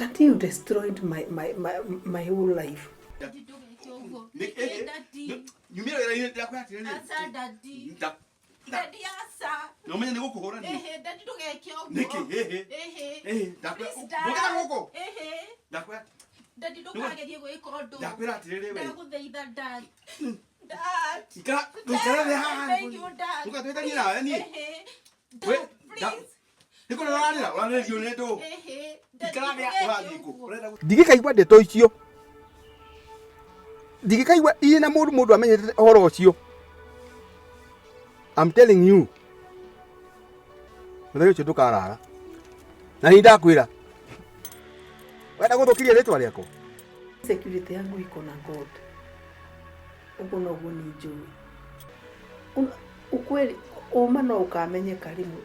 Daddy, you destroyed my whole life. Daddy, ndũgeke ũguo. Nĩ- Nĩkĩ, daddy? Nyumĩra wĩra-inĩ ndakwĩra atĩrĩrĩ. Aca, daddy. Daddy, aca. Na ũmenye nĩ gũkũhũra niĩ. Ĩhĩ, daddy, ndũgeke ũguo. Nĩkĩ? Ĩhĩ. Ĩhĩ. Ĩhĩ, ndakwĩra- Please, dad. Ndũgĩta gũkũ. Ĩhĩ. Ndakwĩra Daddy, ndũkagerie gwĩka ũndũ. Ndakwĩra atĩrĩrĩ we. Ndagũthaitha, dad. Dad. Ikara ndũikare thĩ haha. Thank you, dad. Ndũgatwĩtanie nawe niĩ. Ĩhĩ. We, Dad, please. Nĩ kũrĩra ũrarĩra, ũrarĩrio nĩ ndũ. Ĩhĩ. Daddy, Ikara thĩ ndũgeke ũrathiĩ kũ? ũguo. Ũrenda Ndigĩkaigua ndeto icio, ndigĩkaigua irĩ na mũndũ mũndũ amenyete ũhoro ũcio. I'm telling you, mũthenya ũcio ndũkarara na nĩ ndakwĩra wenda gũthũkiria rĩtwa rĩakwa. Security yangu iko na God. Ũguo noguo niĩ njũĩ. Ukweli ũma no ũkamenyeka rĩmwe.